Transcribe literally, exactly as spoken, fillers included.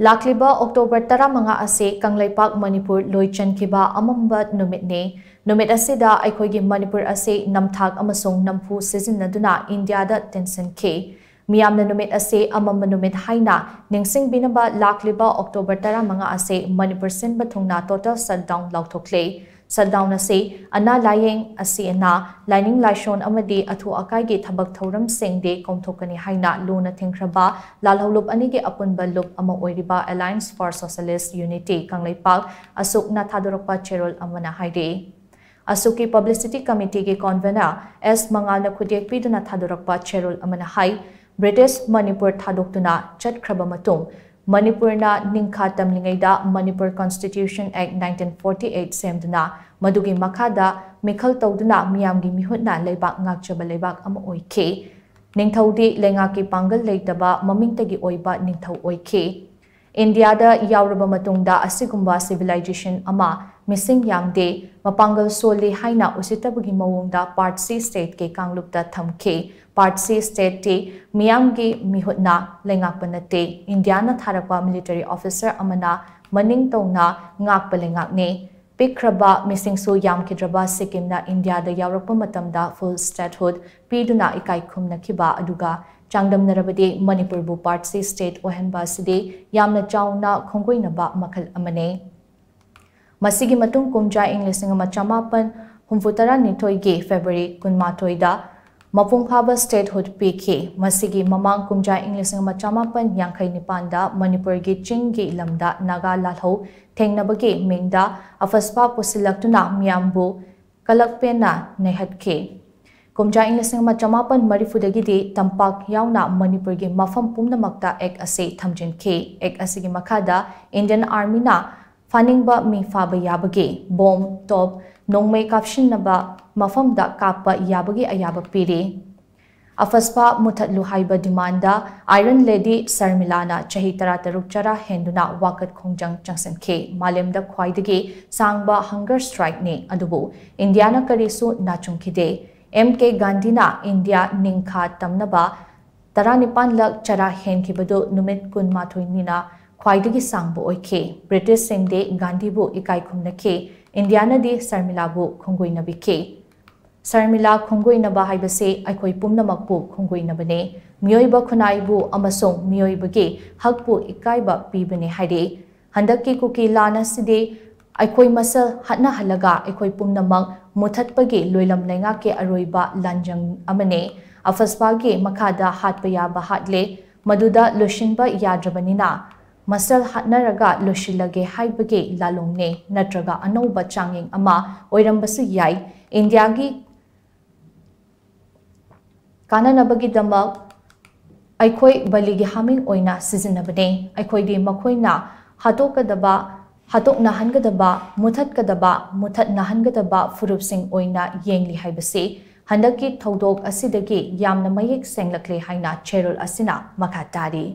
ꯂꯥꯛꯂꯤꯕ ꯑꯣꯛꯇꯣꯕꯔ ꯇꯔꯥꯃꯉꯥ ꯑꯁꯤ ꯀꯪꯂꯩꯄꯥꯛ ꯃꯅꯤꯄꯨꯔ ꯂꯣꯏꯆꯟꯈꯤꯕ ꯑꯃꯝꯕ ꯅꯨꯃꯤꯠꯅꯤ꯫ ꯅꯨꯃꯤꯠ ꯑꯁꯤꯗ ꯑꯩꯈꯣꯏꯒꯤ ꯃꯅꯤꯄꯨꯔ ꯑꯁꯤ ꯅꯝꯊꯥꯛ ꯑꯃꯁꯨꯡ ꯅꯝꯐꯨ ꯁꯤꯖꯤꯟꯅꯗꯨꯅ ꯏꯟꯗꯤꯌꯥꯗ ꯇꯤꯟꯁꯤꯟꯈꯤ꯫ ꯃꯤꯌꯥꯝꯅ ꯅꯨꯃꯤꯠ ꯑꯁꯤ ꯑꯃꯝꯕ ꯅꯨꯃꯤꯠ ꯍꯥꯏꯅ ꯅꯤꯡꯁꯤꯡꯕꯤꯅꯕ ꯂꯥꯛꯂꯤꯕ ꯑꯣꯛꯇꯣꯕꯔ ꯇꯔꯥꯃꯉꯥ ꯑꯁꯤ ꯃꯅꯤꯄꯨꯔ ꯁꯤꯟꯕ ꯊꯨꯡꯅ total shutdown ꯂꯥꯎꯊꯣꯛꯂꯦ꯫ Shutdown ꯑꯁꯤ ꯑꯅꯥ ꯂꯥꯌꯦꯡ, ꯑꯁꯤ ꯑꯅꯥ, ꯂꯥꯏꯅꯤꯡ ꯂꯥꯏꯁꯣꯟ ꯑꯃꯗꯤ ꯑꯊꯨ ꯑꯀꯥꯏꯒꯤ ꯊꯕꯛ ꯊꯧꯔꯝꯁꯤꯡꯗꯤ ꯀꯣꯝꯊꯣꯛꯀꯅꯤ ꯍꯥꯏꯅ ꯂꯨꯅ ꯊꯤꯡꯈ꯭ꯔꯕ ꯂꯥꯜꯍꯧꯂꯨꯞ ꯑꯅꯤꯒꯤ ꯑꯄꯨꯟꯕ ꯂꯨꯞ ꯑꯃ ꯑꯣꯏꯔꯤꯕ Alliance for Socialist Unity Kangleipak, ꯑꯁꯨꯛꯅ ꯊꯥꯗꯣꯔꯛꯄ ꯆꯦꯔꯣꯜ ꯑꯃꯅ ꯍꯥꯏꯔꯤ꯫ ꯑꯁꯨꯛꯀꯤ publicity committeeꯒꯤ convener ꯑꯦꯁ ꯃꯉꯥꯜꯅ ꯈꯨꯠꯌꯦꯛ ꯄꯤꯗꯨꯅ ꯊꯥꯗꯣꯔꯛꯄ ꯆꯦꯔꯣꯜ ꯑꯃꯅ ꯍꯥꯏ, ꯕ꯭ꯔꯤꯇꯤꯁ ꯃꯅꯤꯄꯨꯔ ꯊꯥꯗꯣꯛꯇꯨꯅ ꯆꯠꯈ꯭ꯔꯕ ꯃꯇꯨꯡ, ꯃꯅꯤꯄꯨꯔꯅ ꯅꯤꯡꯈꯥ ꯇꯝꯂꯤꯉꯩꯗ Manipur Constitution Act nineteen forty eight ꯁꯦꯝꯗꯨꯅ ꯃꯗꯨꯒꯤ ꯃꯈꯥꯗ ꯃꯤꯈꯜ ꯇꯧꯗꯨꯅ ꯃꯤꯌꯥꯝꯒꯤ ꯃꯤꯍꯨꯠꯅ ꯂꯩꯕꯥꯛ ꯉꯥꯛꯆꯕ ꯂꯩꯕꯥꯛ ꯑꯃ ꯑꯣꯏꯈꯤ꯫ ꯅꯤꯡꯊꯧꯗꯤ ꯂꯩꯉꯥꯛꯀꯤ ꯄꯥꯡꯒꯜ ꯂꯩꯇꯕ ꯃꯃꯤꯡꯇꯒꯤ ꯑꯣꯏꯕ ꯅꯤꯡꯊꯧ ꯑꯣꯏꯈꯤ꯫ ꯏꯟꯗꯤꯌꯥꯗ ꯌꯥꯎꯔꯕ ꯃꯇꯨꯡꯗ ꯑꯁꯤꯒꯨꯝꯕ civilization ꯑꯃ ꯃꯤꯁꯤꯡ ꯌꯥꯝꯗꯦ, ꯃꯄꯥꯡꯒꯜ ꯁꯣꯜꯂꯤ ꯍꯥꯏꯅ ꯎꯁꯤꯠꯇꯕꯒꯤ ꯃꯑꯣꯡꯗ Part C stateꯀꯤ ꯀꯥꯡꯂꯨꯞꯇ ꯊꯝꯈꯤ꯫ Part C stateꯇꯤ ꯃꯤꯌꯥꯝꯒꯤ ꯃꯤꯍꯨꯠꯅ ꯂꯩꯉꯥꯛꯄ ꯅꯠꯇꯦ꯫ ꯏꯟꯗꯤꯌꯥꯅ ꯊꯥꯔꯛꯄ military officer ꯑꯃꯅ ꯃꯅꯤꯡ ꯇꯧꯅ ꯉꯥꯛꯄ ꯂꯩꯉꯥꯛꯅꯤ꯫ ꯄꯤꯛꯈ꯭ꯔꯕ ꯃꯤꯁꯤꯡꯁꯨ ꯌꯥꯝꯈꯤꯗ꯭ꯔꯕ ꯁꯤꯛꯀꯤꯝꯅ ꯏꯟꯗꯤꯌꯥꯗ ꯌꯥꯎꯔꯛꯄ ꯃꯇꯝꯗ full statehood ꯄꯤꯗꯨꯅ ꯏꯀꯥꯏ ꯈꯨꯝꯅꯈꯤꯕ ꯑꯗꯨꯒ ꯆꯥꯡꯗꯝꯅꯔꯕꯗꯤ ꯃꯅꯤꯄꯨꯔꯕꯨ Part C state ꯑꯣꯏꯍꯟꯕ ꯑꯁꯤꯗꯤ ꯌꯥꯝꯅ ꯆꯥꯎꯅ ꯈꯣꯡꯒꯣꯏꯅꯕ ꯃꯈꯜ ꯑꯃꯅꯤ꯫ ꯃꯁꯤꯒꯤ ꯃꯇꯨꯡ ꯀꯨꯝꯖꯥ ꯏꯪ ꯂꯤꯁꯤꯡ ꯑꯃ ꯆꯃꯥꯄꯟ ꯍꯨꯝꯐꯨ ꯇꯔꯥꯅꯤꯊꯣꯏꯒꯤ February ꯀꯨꯟꯃꯥꯊꯣꯏꯗ ꯃꯄꯨꯡ ꯐꯥꯕ statehood ꯄꯤꯈꯤ꯫ ꯃꯁꯤꯒꯤ ꯃꯃꯥꯡ ꯀꯨꯝꯖꯥ ꯏꯪ ꯂꯤꯁꯤꯡ ꯑꯃ ꯆꯃꯥꯄꯟ ꯌꯥꯡꯈꯩ ꯅꯤꯄꯥꯟꯗ ꯃꯅꯤꯄꯨꯔꯒꯤ ꯆꯤꯡꯒꯤ ꯂꯝꯗ ꯅꯥꯒꯥ ꯂꯥꯜꯍꯧ ꯊꯦꯡꯅꯕꯒꯤ ꯃꯤꯡꯗ ꯑꯐꯁꯄꯥ ꯄꯨꯁꯤꯜꯂꯛꯇꯨꯅ ꯃꯤꯌꯥꯝꯕꯨ ꯀꯂꯛꯄꯦꯟꯅ ꯅꯩꯍꯠꯈꯤ꯫ ꯀꯨꯝꯖꯥ ꯏꯪ ꯂꯤꯁꯤꯡ ꯑꯃ ꯆꯃꯥꯄꯟ ꯃꯔꯤꯐꯨꯗꯒꯤꯗꯤ ꯇꯝꯄꯥꯛ ꯌꯥꯎꯅ ꯃꯅꯤꯄꯨꯔꯒꯤ ꯃꯐꯝ ꯄꯨꯝꯅꯃꯛꯇ Act ꯑꯁꯤ ꯊꯝꯖꯤꯟꯈꯤ꯫ Act ꯑꯁꯤꯒꯤ ꯃꯈꯥꯗ Indian Armyꯅ ꯐꯥꯅꯤꯡꯕ ꯃꯤ ꯐꯥꯕ ꯌꯥꯕꯒꯤ, bomb, ꯇꯣꯞ, ꯅꯣꯡꯃꯩ ꯀꯥꯞꯁꯤꯟꯅꯕ ꯃꯐꯝꯗ ꯀꯥꯞꯄ ꯌꯥꯕꯒꯤ ꯑꯌꯥꯕ ꯄꯤꯔꯤ꯫ ꯑꯐꯁꯄꯥ ꯃꯨꯊꯠꯂꯨ ꯍꯥꯏꯕ demandꯗ Iron Lady ꯁꯔꯃꯤꯂꯥꯅ ꯆꯍꯤ ꯇꯔꯥꯇꯔꯨꯛ ꯆꯔꯥ ꯍꯦꯟꯗꯨꯅ ꯋꯥꯀꯠ ꯈꯣꯡꯖꯪ ꯆꯪꯁꯤꯟꯈꯤ꯫ ꯃꯥꯂꯦꯝꯗ ꯈ꯭ꯋꯥꯏꯗꯒꯤ ꯁꯥꯡꯕ hunger strikeꯅꯤ, ꯑꯗꯨꯕꯨ ꯏꯟꯗꯤꯌꯥꯅ ꯀꯔꯤꯁꯨ ꯅꯥꯆꯨꯡꯈꯤꯗꯦ꯫ M K ꯒꯥꯟꯙꯤꯅ ꯏꯟꯗꯤꯌꯥ ꯅꯤꯡꯈꯥ ꯇꯝꯅꯕ ꯇꯔꯥꯅꯤꯄꯥꯟ ꯂꯛ ꯆꯔꯥ ꯍꯦꯟꯈꯤꯕꯗꯨ ꯅꯨꯃꯤꯠ ꯀꯨꯟꯃꯥꯊꯣꯏꯅꯤꯅ ꯈ꯭ꯋꯥꯏꯗꯒꯤ ꯁꯥꯡꯕ ꯑꯣꯏꯈꯤ꯫ ꯕ꯭ꯔꯤꯇꯤꯁꯁꯤꯡꯗꯤ ꯒꯥꯟꯙꯤꯕꯨ ꯏꯀꯥꯏ ꯈꯨꯝꯅꯈꯤ, ꯏꯟꯗꯤꯌꯥꯅꯗꯤ ꯁꯔꯃꯤꯂꯥꯕꯨ ꯈꯣꯡꯒꯣꯏꯅꯕꯤꯈꯤ꯫ ꯁꯔꯃꯤꯂꯥ ꯈꯣꯡꯒꯣꯏꯅꯕ ꯍꯥꯏꯕꯁꯤ ꯑꯩꯈꯣꯏ ꯄꯨꯝꯅꯃꯛꯄꯨ ꯈꯣꯡꯒꯣꯏꯅꯕꯅꯤ, ꯃꯤꯑꯣꯏꯕ ꯈꯨꯟꯅꯥꯏꯕꯨ ꯑꯃꯁꯨꯡ ꯃꯤꯑꯣꯏꯕꯒꯤ ꯍꯛꯄꯨ ꯏꯀꯥꯏꯕ ꯄꯤꯕꯅꯤ ꯍꯥꯏꯔꯤ꯫ ꯍꯟꯗꯛꯀꯤ ꯀꯨꯀꯤ ꯂꯥꯟ ꯑꯁꯤꯗꯤ ꯑꯩꯈꯣꯏ ꯃꯁꯦꯜ ꯍꯠꯅꯍꯜꯂꯒ ꯑꯩꯈꯣꯏ ꯄꯨꯝꯅꯃꯛ ꯃꯨꯊꯠꯄꯒꯤ ꯂꯣꯏꯂꯝ ꯂꯩꯉꯥꯛꯀꯤ ꯑꯔꯣꯏꯕ ꯂꯥꯟꯖꯪ ꯑꯃꯅꯤ꯫ ꯑꯐꯁꯄꯥꯒꯤ ꯃꯈꯥꯗ ꯍꯥꯠꯄ ꯌꯥꯕ ꯍꯥꯠꯂꯦ, ꯃꯗꯨꯗ ꯂꯣꯏꯁꯤꯟꯕ ꯌꯥꯗ꯭ꯔꯕꯅꯤꯅ ꯃꯁꯦꯜ ꯍꯥꯠꯅꯔꯒ ꯂꯣꯏꯁꯤꯜꯂꯒꯦ ꯍꯥꯏꯕꯒꯤ ꯂꯥꯂꯣꯡꯅꯦ, ꯅꯠꯇ꯭ꯔꯒ ꯑꯅꯧꯕ ꯆꯥꯡꯌꯦꯡ ꯑꯃ ꯑꯣꯏꯔꯝꯕꯁꯨ ꯌꯥꯏ꯫ ꯏꯟꯗꯤꯌꯥꯒꯤ ꯀꯥꯟꯅꯅꯕꯒꯤꯗꯃꯛ ꯑꯩꯈꯣꯏ ꯕꯂꯤꯒꯤ ꯍꯥꯃꯤꯡ ꯑꯣꯏꯅ ꯁꯤꯖꯤꯟꯅꯕꯅꯦ꯫ ꯑꯩꯈꯣꯏꯗꯤ ꯃꯈꯣꯏꯅ ꯍꯥꯠꯇꯣꯛꯀꯗꯕ, ꯍꯥꯠꯇꯣꯛꯅꯍꯟꯒꯗꯕ, ꯃꯨꯊꯠꯀꯗꯕ, ꯃꯨꯊꯠꯅꯍꯟꯒꯗꯕ ꯐꯨꯔꯨꯞꯁꯤꯡ ꯑꯣꯏꯅ ꯌꯦꯡꯂꯤ ꯍꯥꯏꯕꯁꯤ ꯍꯟꯗꯛꯀꯤ ꯊꯧꯗꯣꯛ ꯑꯁꯤꯗꯒꯤ ꯌꯥꯝꯅ ꯃꯌꯦꯛ ꯁꯦꯡꯂꯛꯂꯦ ꯍꯥꯏꯅ ꯆꯦꯔꯣꯜ ꯑꯁꯤꯅ ꯃꯈꯥ ꯇꯥꯔꯤ꯫